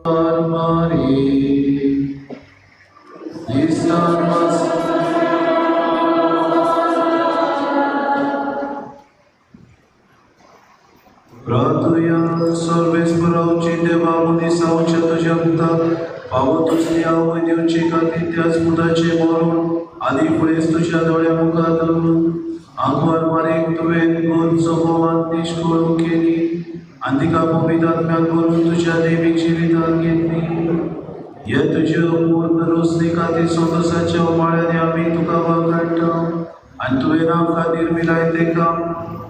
प्रार्थुया सर्वेस्परावची देवा मनीसावच्या तुज्या मुखार पावो तुजली आवय दिवची खातीर त्याच मुदाचें मरण आनी फुडेंच तुज्या दोळ्या मुखार धरून आंकवार मारीक तुवें गोन सोबोवान निश्कळून केली आनी तिका पवित्र आत्म्यान भरून तुज्या देवीक जिवितान घेतली. हे तुजे पूर्ण रोसणी खातीर संतोशाच्या उमाळ्याने आमी तुका वागाडटा आनी तुवें आमकां निर्मिलायलें काम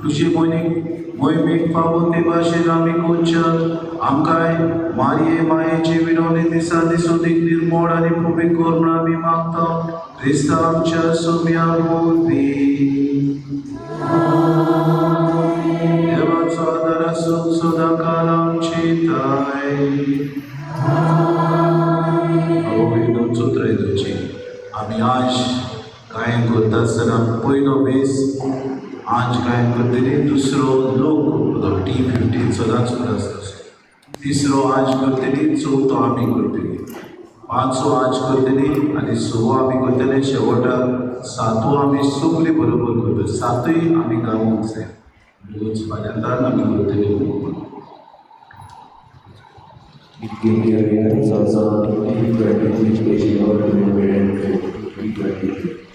तुजी मोनीक मोहिमेक फावो ते भाशेन आमी करच्या आमकांय मारये मायेची विनवणी दिसा दिसोदीक निर्मोड आनी पवित्र कर म्हूण आमी मागता क्रिस्ता आमच्या सोम्या वरवीं. देवाचो आदार आसूं सदां काल आमची ताय. आवयनो चुत्रयदोची आमी आज गायन करता आसतना पयलो वेस आज गायन करतली, दुसरो लोक करतलो T15 सदांच उदास आसता, तिसरो आज करतली, चवथो आमी करतली, पांचवो आज करतली आनी सवो आमी करतले, शेवटाक सातवो आमी सगळीं बरोबर करतले, सातूय आमी गावोंक जाय. म्हणून फाल्यांतान आमी करतले. Giving T23 page number 224, T23.